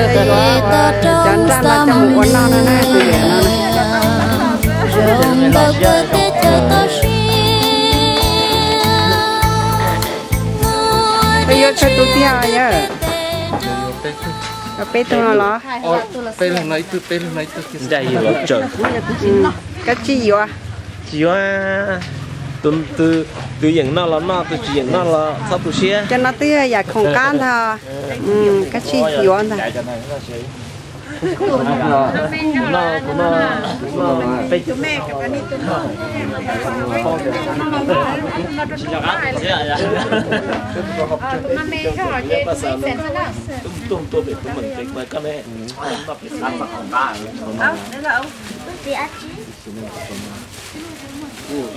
Cov nraj no coj mus ua noj no na, tus yawm no na. Koj yuav tsawg tus tiag yawm? Peb tug no los? Peb leeg no ib tug, peb leeg no ib tug. Nraj yog los tsawg. Koj tsij yuav. Tsis yuav, tus yeem noj los noj, tus tsis yeem noj los txhob tu siab. Cov no twb yog yam khoom qab ntag, koj tsij yuav ntag.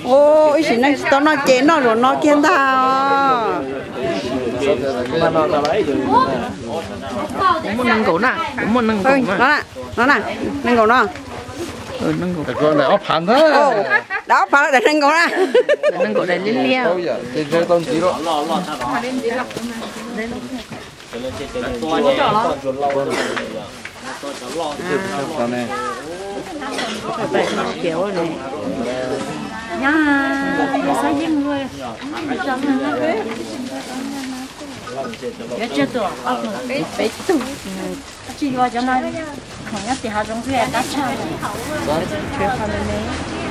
Ub, ib sim neej tsis tau noj ces noj zaum no kiag ntag os. Muaj nees nkaum na, nees nkaum no. Daim ob phav ntag. Daim ob phav los daim nees nkaum na. Daim nees nkaum daim liab liab. Yuav tsawg tus? Peb tug. Tsis yuav cov no, khoom nyob tim hav zoov xwb qab tshaj.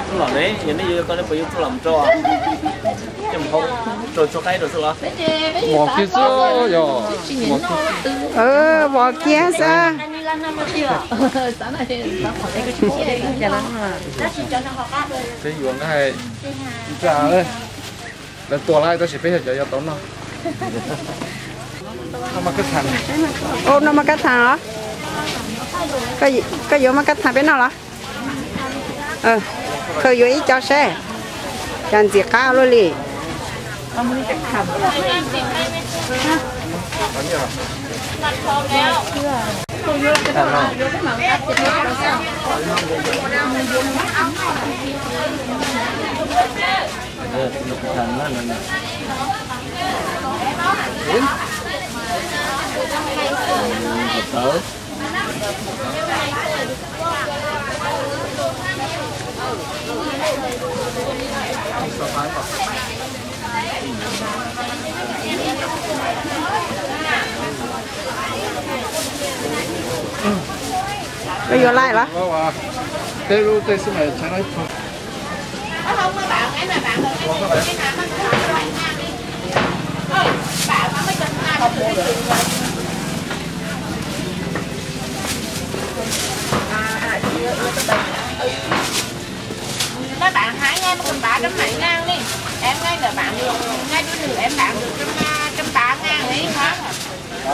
Tsuj lom ne, yog nej yuav koj nej puas yuav tsuj lom rau? Coj mus hau rau tsuag qaib rau xwb los? Vos kiag xwb yog. Vos kiag xwb. Peb yuav nqaij ntsa, lawv tua lawm tab sis peb yog cov yuav tau noj. Ua no mas kab thas los? Koj yuav mas kab thas peb noj los? Khaws yuav ib co seb, cas ntxim qab luaj li. Koj yuav laij los? Peb lub tej xwb mas tshaib. Các bạn hãy nghe một bài rất mãn ngang đi. Em nghe đỡ bạn được, nghe đôi nửa em bạn được trăm, trăm ba ngàn đi hả?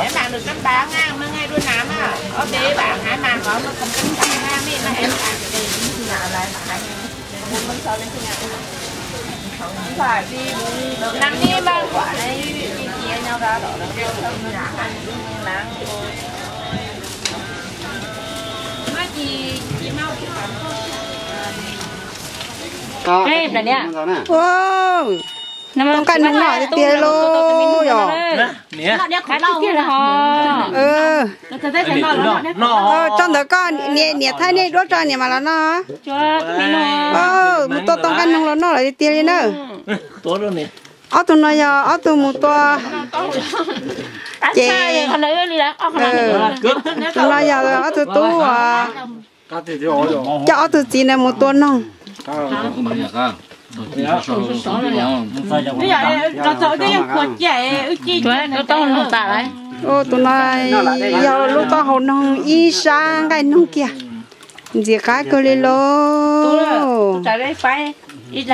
Em bạn được trăm ba ngàn mà nghe đôi nam á. Có bé bạn hãy mà có một trăm ba ngàn đi mà em bạn được. Phải đi, năm đi mà quả này đi chia nhau ra đó là năm. Ej, nws niam. Tau nqaij noog noj tiag tiag lauj yom. Tso ntawm koj, niam thaij nej duab tso niam mam los noj. Mus tua tau nqaij noog los noj lawm tiag tiag li na. Ob tug no yog ob tug mus tua ces, tus no yog ob tug tub uas coj ob tug txiv ntawd mus tua noog. Tus no yog lub taub hau noog ib sab nqaij noog kiag, ntxim qab kawg li lauj. Ib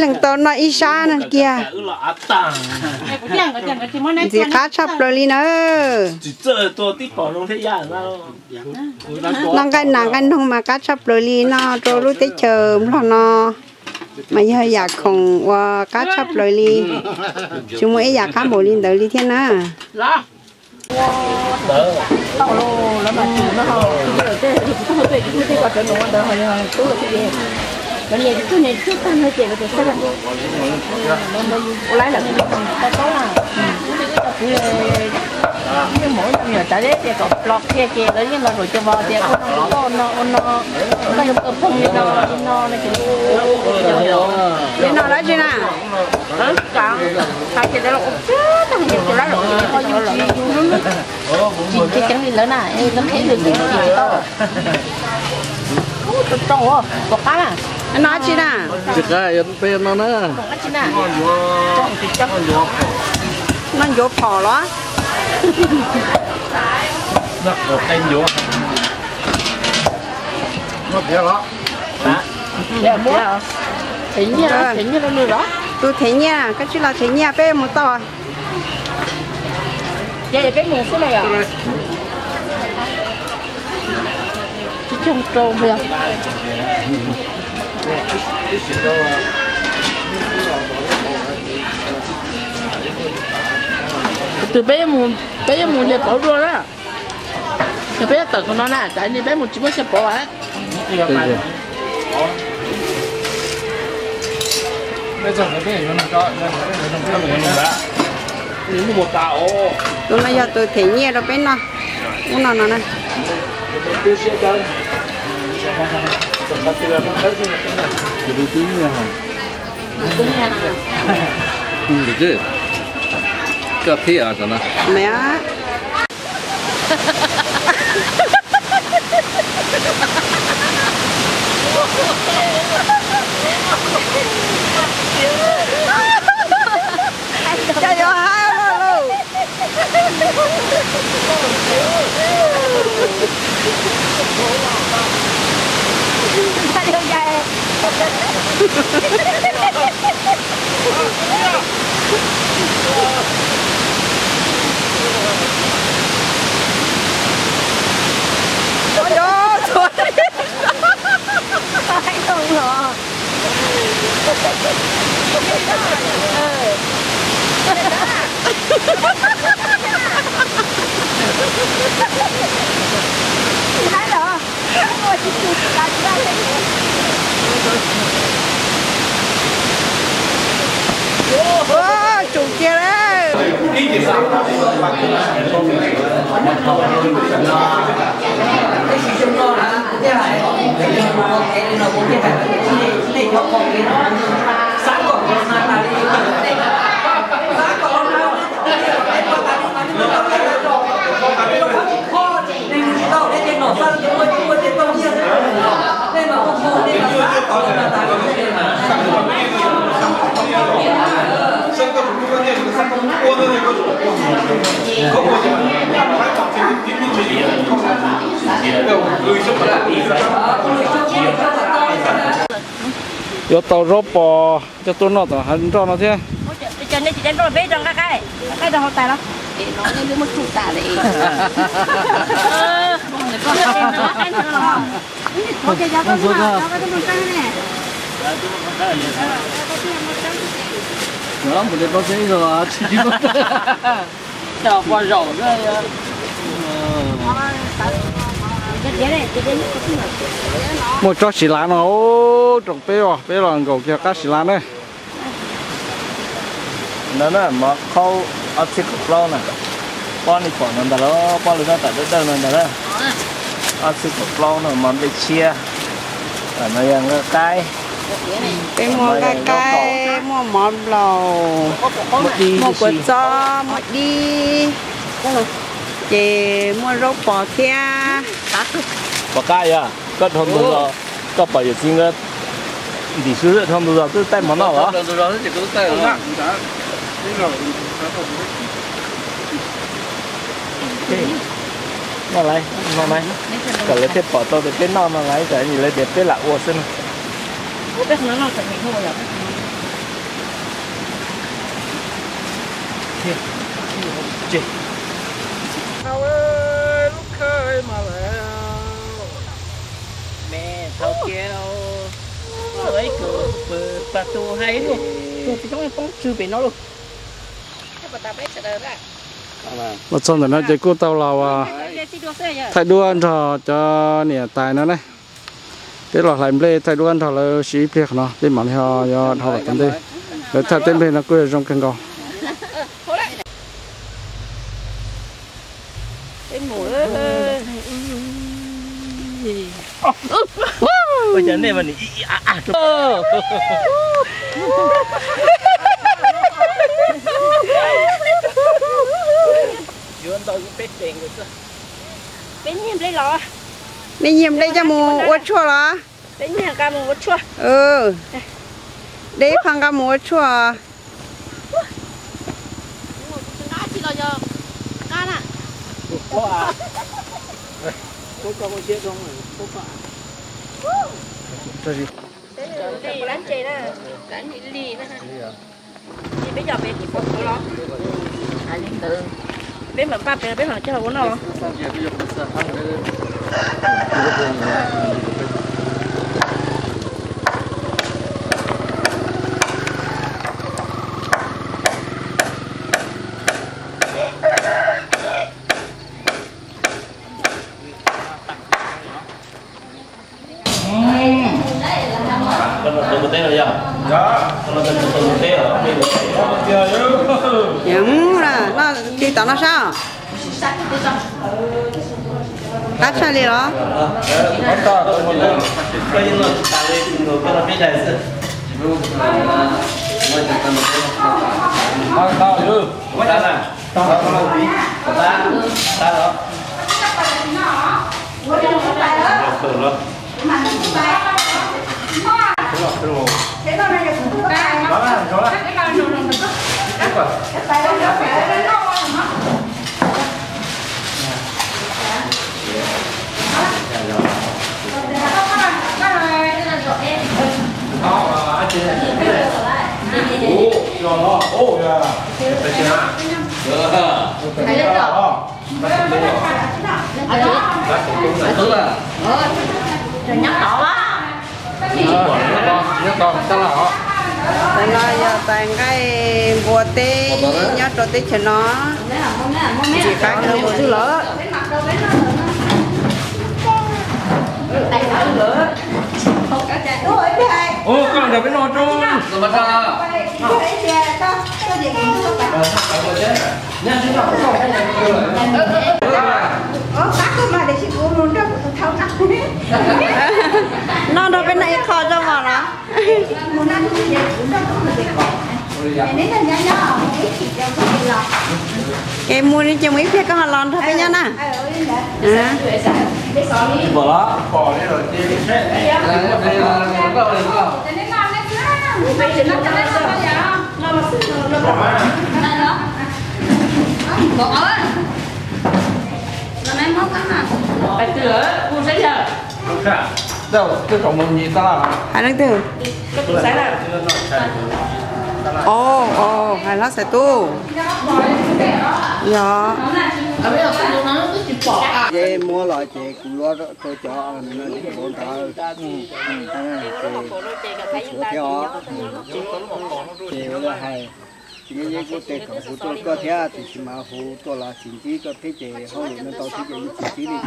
leeg tau noj ib sab no kiag, ntxim qab tshaj plaws li na. Noj nqaij nas nqaij noog mas qab tshaj plaws li, noj rau lub teb chaws Nplog no mas yog yam khoom uas qab tshaj plaws li, tsis muaj ib yam qab npaum li ntawd li thiab na. Yeej mus ua me nyuam tsav deb tias kom plo qhia ces lawv yeej los zaum cov vauv tias ua no ua no, koj yuav kaw phooj li no li no no ces li no dab tsi na. Hais tias lawv los ua tag ces lawv los ua ces ho yus tsis yus lub tsis ceev li lawv na, lawv qhia yus xwb yus tsis tau. Ub, rau rau, pom qab na. No dab tsi na? Tsis qab, peb no na. Dab tsi na? No ncuav phom los? Them nyiaj, them nyiaj rau nws los? Tus them nyiaj, koj tsij los them nyiaj peb mus tau. Ces peb mus xwb na yom. Tsib caug rau npua. Tus peb, peb yuav mus nce pauv dua na. Yog peb yuav tawm qhov no na, tsam no peb mus tsis muaj chaw pauv a. Tus no yog tus them nyiaj rau peb noj ub no no na. Koj thiab no. Cas yuav hais ua luaj lauj? Tsum kiag lawm. Yuav tau zaub pos coj tuaj noj tom hav nroj no thiab. Muaj tsob siv lav no, rooj peb os, peb los nkaum kiag qab siv lav na. No na, mov qhaub ob txhiab kaum plaub na. Pob nej pom no ntag lauj, pob lub nab tam dawb dawb no ntag lauj. Ob txhiab kaum plaub no, mov nplej tshiab. No yog nqaij qaib. Peb muaj nqaij qaib, muaj mov nplaum, muaj kua txob, muaj dib, ces muaj zaub pos thiab. Pom qab yog koj dhau ntug los, koj pom yawm txiv nkawd ntim su zawj dhau ntug zos twb taij mov noj los. Noj laiv, noj laiv, kom lawv thiaj pom tau tias peb noj no laiv, tsam lawv tias peb lam ua xwb no. Los txog ntawm no ces kuj tau los thaij duab nrog cov niam tais no ne. Peb los hlais nplej thaij duab nrog lawv siv ib pliag qhov no, peb mam li ho yuav dhau los tom ntej. Lawv thaij teb nplej no kuj zoo kawg nkaus. Ua cas nej mas nws ib ib a a rau. Yuav ntau peb teev xwb. Peb nyiag nplej los. Nej nyiag nplej coj mus ua tshuaj los? Peb nyiag nqa mus ua tshuaj. Deb qho nqa mus ua tshuaj. Peb yog peb tsis pom los, peb mam npaj pem peb ho coj los ua noj los. Yeej, noj tig tom no sab. Qab tshaj li los? Ntawm no yog tais nqaij npua teb nyob rau teb chaws no, ntxim qab kawg nkaus lawm. Koj nrog peb noj tso. Noj nrog peb noj ib qho tso mog los. Ces mus li ces mus ib pliag koj ho los nrog peb nyob na. Hais leej twg? O, o, hais Hlob Xaiv Tub. Yog. Ces muab los ces kuv yuav rau cov no ntawd, ces tshuav thiab os. Ces ua li hais, nyob nyob kuv tej kom hu tuaj koj thiab, tiam sis mas hu tuaj los tsis ntsib koj thiab ces hauj lwm no tau thiab ces yeej tsis ntsib li.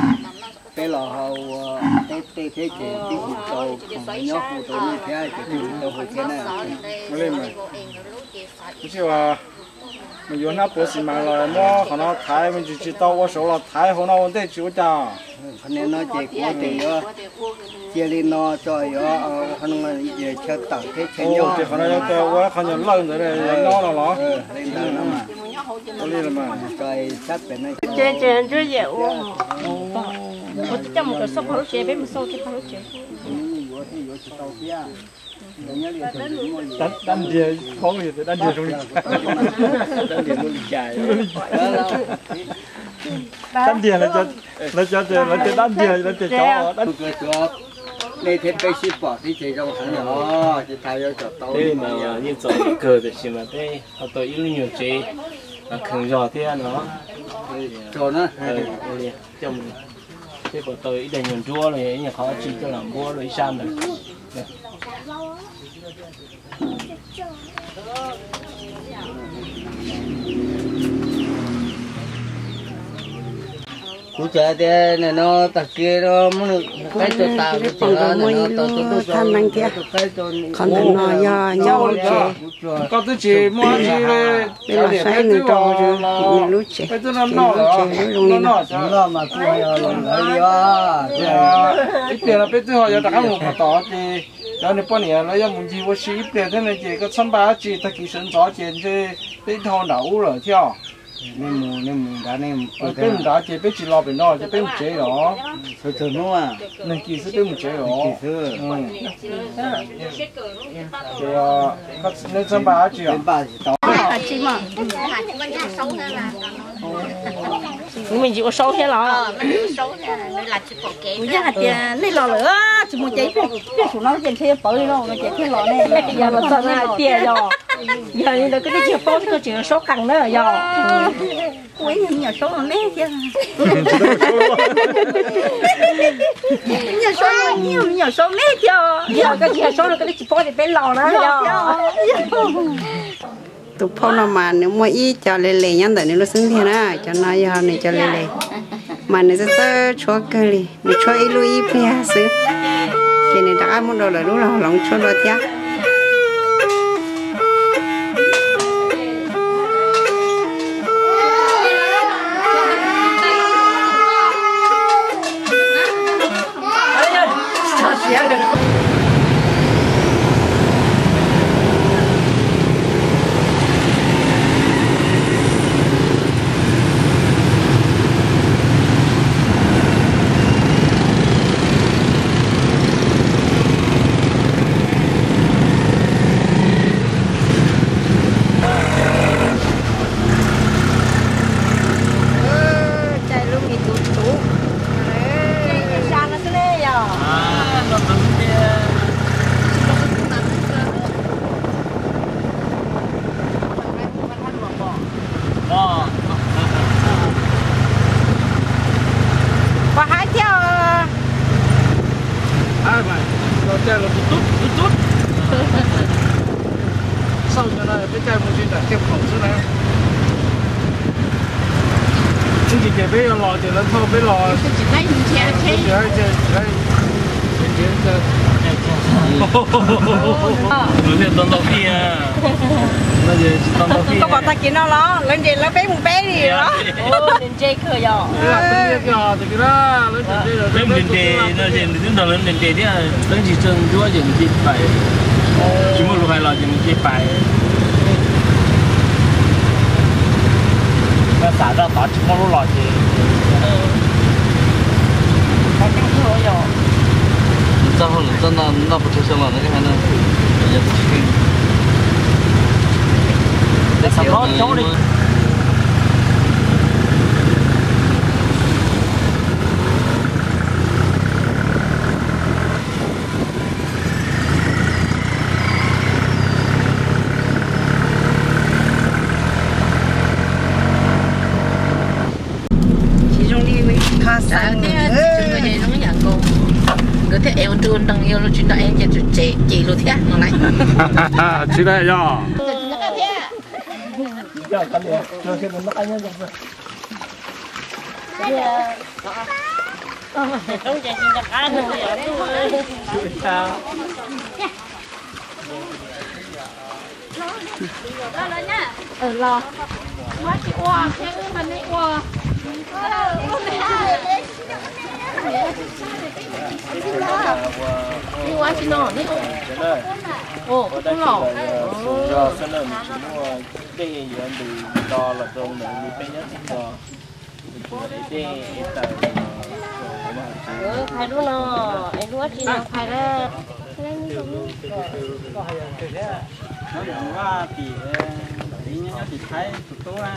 Peb los ho ua teb tej thiab ces twb hu tau, nyob hu tau nej thiab ces twb tsis tau hu thiab na. Mus yuav hnab puav xis mas los muab qhov no thaiv me ntsis, tsis tau ua saud los thaiv hauv no ua ntej tsis ua cas. Qhov no ces kuv tias yuav cia li no tso, yuav ua qhov no chaw tawm thiab chaw nyob, ces qhov no yuav ua qhov nyuag lawj ntawd yuav nyob no los. Ua li los mas. Ces ces ntsuab yam ua, kuv twb coj mus kom xauj pog lub tsev, peb mus xauj kiag pog lub tsev. Dab ntiag, phob tias dab ntiag zoo li cas? Dab ntiag, lawv cov tias dab ntiag, lawv tias cov dab. Nej thiab peb sib pom tib ces zoo heev os, ces tas yuav kom tau. Peb mas yeej txom nyem kawg tiam sis mas peb ho tau ib lub nyuag tsev kheev zog thiab no. Coj mus, peb puas tau ib daig nyuag nruab los yog ib nyuag qhov tsi coj los npuab rau ib sab ntawd. Kuv txawm tias nim no tag kis no muab nws qaib tua tas, kuv tseem muab ib lub thaj neeb thiab. Qhov ntawm no yog nyob hauv tsev, koj twb tsis muaj dab tsi li. Peb los saib nws rau nws lub tsev, nws lub tsev lub zoo li no. Ib pliag no peb twb ho yuav rov qab mus pom tod ces cov niag poj niam lawv yuav mus ncig ua si ib pliag thiab no ces koj txhob npaj dab tsi, tag kis sawv ntxov ces ntshe peb dhau nram ub lawm thiab. Peb mus nrad ces peb tsis los pem no ces peb mus tsev los. Nag kis xwb peb mus tsev los. Neb txhob npaj dab tsi os. Kuv me ntsis ua saub thiab los. Kuv yeej hais tias nej los lawm tsis mus ces ib pliag saum no ces ntshe yuav pawv li no no ces thiaj los ne. Yog los txog no hais tias yog, yog li ntawd koj twb tsis paub koj tseem yog saub qees na yog. Kuv ib nyuag me nyuam saub me me thiab. Me nyuam saub, me nyuam saub me thiab. Yog koj tsis yog saub no koj twb tsis paub tias peb los na yog. Tus phauj no mas nws muaj ib co le le nyob ntawm nws lub xub ntiag na, cov no yog nws cov le le, mas nws txawj txawj tshuab kawg li, nws tshuab ib lub ib pliag xwb, ces nws rov qab muab dua lawm lub los hloov tshuab dua thiab. Caij lub me tus tub. Pov haib thiab. Los caij los tus tub tus tub. Xauj no peb caij mus tsis nram kiag khoom xwb na. Ib ntsis ces peb yuav los ces lawv thauj peb los. Tsis tau ntau fij. Koj pom tag kis no los lawv nres lawv peb mus peb li los. Nws ntse kawg yog. Peb mus nres nres no ces nws twb nrog lawv nres nres thiab, lawv ntsis txog ncuab ces nws cia pais. Tsis muaj lus hais los ces nws cia pais. Koj xav zoj tod tsis muaj lub los ces txoj hauj lwm txoj noj puas tsaug xyoo los no koj hais no, yog tsis keej li. Tsis zoo li qho xeem thiab, zoo yam nkaus nkawd thiaj ev ua ntu nrees, yog luag tsis nrog ev ces tsum tsem ces luag thiab no lauj. Tsis tau yog. Los, muab tsis ua thiab wb mas nej ua. Nej ua tsis no, nej ua. Ua tab sis los yog xub zog xwb na, nws tsis muaj dej yuav ntws nto los rau nws li peb nyob txog no. Dej es taws. Phais lub no, es lub tsis no phais na. Nyob tim, nyob tim Thaib tus tub na.